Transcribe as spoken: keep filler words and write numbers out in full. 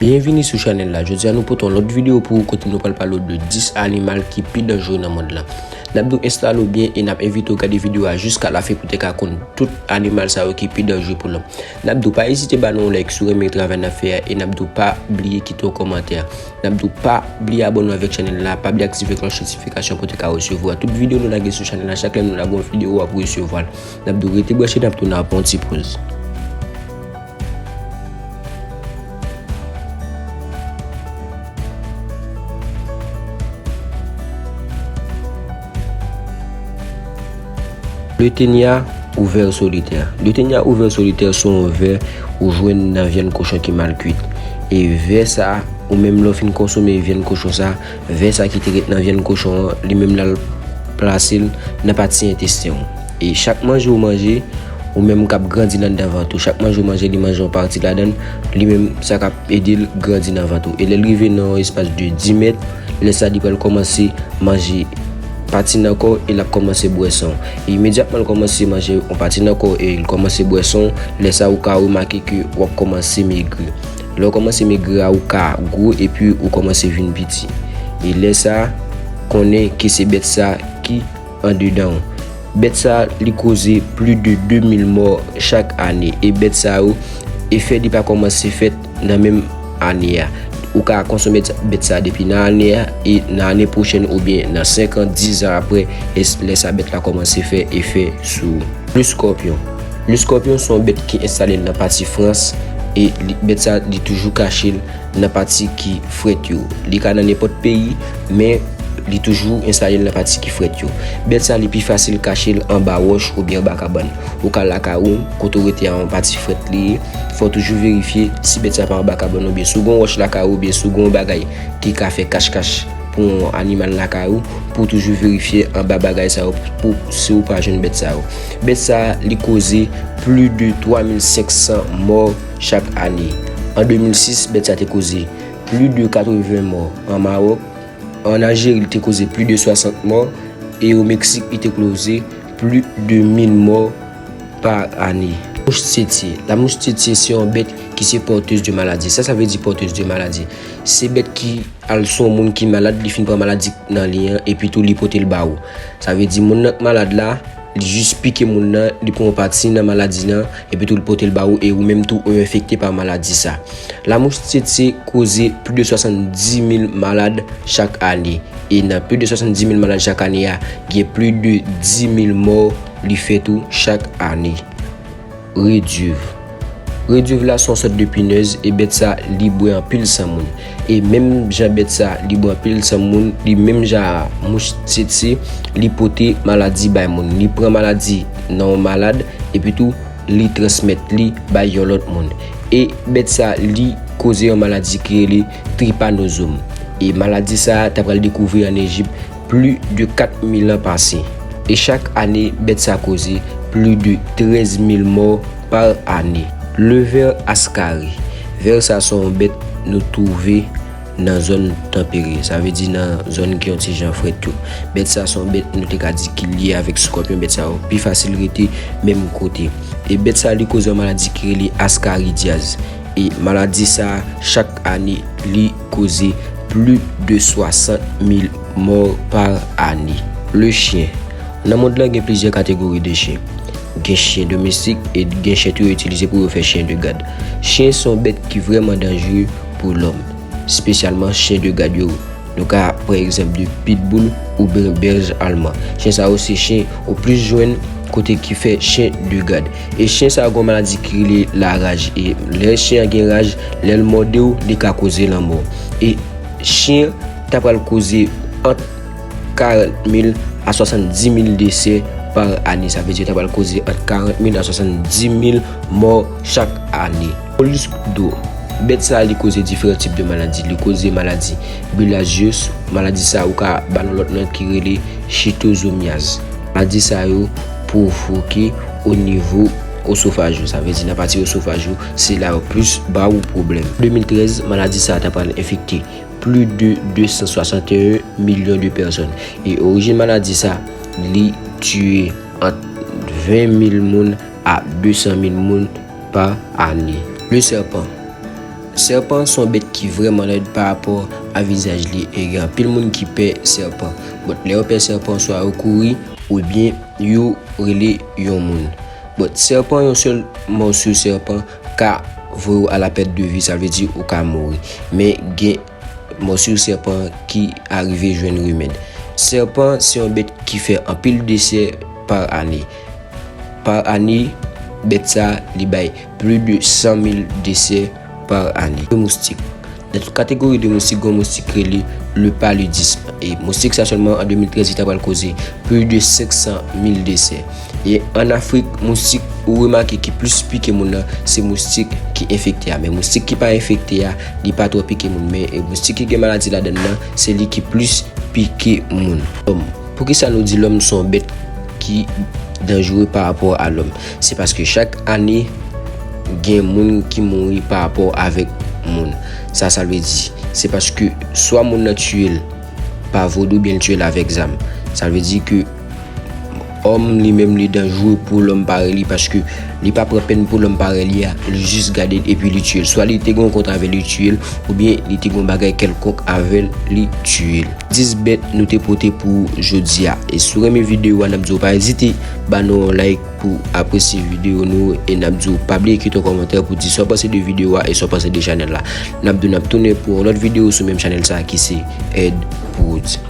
Byenvini sou chanèl la. Jodi a nou pote yon lòt videyo pou ou kote nou pral pale w de dis animal ki pi danjere nan mond lan. N ap di w enstale w byen e n ap envite w gade videyo a jiska lafen pou w te ka konn tout animal sa yo ki pi danjere pou lòm. N ap di w pa ezite ba nou yon like si w renmen travay n ap fè a e n ap di w pa bliye kite yon kòmantè. N ap di w pa bliye abòne w avèk chanèl la, pa bliye aktive klòch notifikasyon pou w te ka resevwa tout videyo nou lage sou chanèl la. Chak lè nou lage yon videyo, w ap resevwa l. N ap di w rete branche, n ap tounen apre yon ti poz. Le ténia ou vè solitè. Le ténia ou vè solitè se yon vè ou jwenn nan vyann kochon ki mal kuit. E vè sa, ou menm lè w fin konsome vyann kochon sa, vè sa ki te ret nan vyann kochon an, li menm l al plase l nan pati entesten w. E chak manje ou manje, ou menm k ap grandi l anndan vant ou, chak manje ou manje, li manje yon pati ladan l, li menm sa k ap ede l grandi nan vant ou. E lè l rive nan yon espas de dis mèt, lè sa li pral kòmanse manje pati nan kò w e l ap kòmanse bwè san w. E imedyatman l kòmanse manje yon pati nan kò w e l kòmanse bwè san w, lè sa ou ka remake ke w ap kòmanse megri. Lè w kòmanse megri a, ou ka gwo epi ou kòmanse vin piti. E lè sa, konnen ke se bèt sa ki andedan w. Bèt sa, li koze plis de de mil mò chak ane. E bèt sa yo, efè li pa kòmanse fèt nan menm ane a. Ou ka konsome bèt sa depi nan ane a, e nan ane pwochèn oubyen nan senk an, dis an apre, e s-, lè sa bèt la kòmanse fè efè sou ou. Le scorpion. Le scorpion se yon bèt ki enstale l nan pati Frans, e li, bèt sa, li toujou kache l nan pati ki frèt yo. Li ka nan nenpòt peyi, men li toujou enstale l nan pati ki frèt yo. Bèt sa, li pi fasil kache l anba wòch oubyen anba kabann. Ou ka lakay ou, kote w rete a, yon pati frèt li ye. Fò w toujou verifye si bèt sa pa anba kabann oubyen si w gen yon wòch lakay ou oubyen si w gen yon bagay ki ka fè kachkach pou yon animal lakay ou, pou w toujou verifye anba bagay sa yo pou si w pa jwenn bèt sa yo. Bèt sa, li koze plis de twa mil senk san mò chak ane. An de mil sis, bèt sa te koze plis de katreven mò an Mawòk. An Aljeri, li te koze plis de swasant mò. E o Meksik, li te koze plis de mil mò pa ane. Mouch tsetse. La mouche tsetse se yon bèt ki se pòtez de maladi. Sa, sa vle di pòtez de maladi. Se bèt ki al sou yon moun ki malad, li fin pran maladi nan li an, epi tou li pote l ba ou. Sa vle di moun nan k malad la, li jis pike moun nan, li pran yon pati nan maladi nan, epi tou li pote l ba ou, e ou menm tou ou enfekte pa maladi sa. La mouche tsetse koze plis de swasanndis mil malad chak ane. E nan plis de swasanndis mil malad chak ane a, gen plis de dis mil mò li fè tou chak ane. Redyuv. Redyuv la se yon sòt de pinèz e bèt sa li bwè anpil san moun. E menm jan bèt sa li bwè anpil san moun, li menm jan a mouch tsetse, li pote maladi bay moun. Li pran maladi nan yon malad, epi tou li transmèt li bay yon lòt moun. E bèt sa li koze yon maladi ki rele tripanozom. E maladi sa ta pral dekouvri an Ejip plis de kat mil an pase. E chak ane, bèt sa koze plis de trèz mil mò pa ane. Le ver askari. Vè sa se yon bèt nou twouve nan zòn tanpere. Sa vle di nan zòn ki yon ti jan frèt yo. Bèt sa se yon bèt nou te ka di ki lye avèk skòpyon. Bèt sa yo pi fasil rete menm kote. E bèt sa li koze yon maladi ki rele askaridyaz. E maladi sa, chak ane, li koze plis de swasant mil mò pa ane. Le chien. Nan mond lan, gen plizyè kategori de chen. Gen chen domestik e gen chen tou yo itilize pou yo fè chen de gad. Chen se yon bèt ki vrèman danjere pou lòm, espesyalman chen de gad yo. Nou ka pran egzanp de pitbull oubyen bèj alman. Chen sa yo se chen ou plis jwenn kote ki fè chen de gad. E chen sa yo gen yon maladi ki rele laraj. E lè chen an gen raj, lè l mòde w, li ka koze lanmò. E chen ta pral koze ant karant mil a swasanndis mil desè pa ane. Sa vle di ta pral koze ant karant mil a swasanndis mil mò chak ane. Molisk do. Bèt sa li koze diferan tip de maladi. Li koze maladi bilaziyos, maladi sa ou ka ba l yon lòt non ki rele chitozomiaz. Maladi sa yo pwovoke o nivo osofaj ou. Sa vle di nan pati osofaj ou, se la yo plis ba ou pwoblèm. De mil trèz, maladi sa ta pral enfekte plis de de san swasanteyen milyon de pèsòn. E orijin maladi sa, li tiye ant ven mil moun a de san mil moun pa ane. Le sèpan. Sèpan se yon bèt ki vrèman lèd pa rapò a vizaj li, e gen anpil moun ki pè sèpan. But lè yo pè sèpan, swa yo kouri, oubyen yo rele yon moun. But sèpan, yon sèl morsure sèpan ka voye w a la pèt de vi, sa vle di ou ka mouri. Men gen morsure sèpan ki arive jwenn remèd. Sèpan se yon bèt ki fè anpil desè pa ane. Pa ane, bèt sa li bay plis de san mil desè pa ane. Moustik. Nan tout kategori de moustik, gen yon moustik rele le paludisme. E moustik sa sèlman an de mil trèz li ta pral koze plis de senk san mil desè. E an Afrik, moustik ou remake ki plis pike moun nan, se moustik ki enfekte a. Men moustik ki pa enfekte a, li pa twò pike moun. Men e moustik ki gen maladi ladan l nan, se li ki plis pike moun. Lòm. Poukisa nou di lòm se yon bèt ki danjere pa rapò a lòm? Se paske chak ane, gen moun ki mouri pa rapò avèk moun. Sa, sa vle di, se paske swa moun nan tiye l pa vodou, oubyen l tiye l avèk zam. Sa vle di ke òm li menm li danjere pou lòm parèy li, paske li pa pran pèn pou lòm parèy li a, li jis gade l epi li tiye l. Swa li te gen yon kont avè l, li tiye l, oubyen li te gen yon bagay kèlkonk avè l, li tiye l. Dis bèt nou te pote pou jodi a. E si w renmen videyo a, n ap di w pa ezite ba nou yon like pou apresye videyo nou, e n ap di w pa bliye kite yon kòmantè pou di sa w panse de videyo a e sa w panse de chanèl la. N ap di w n ap tounen pou yon lòt videyo sou menm chanèl sa ki se Ed Prod.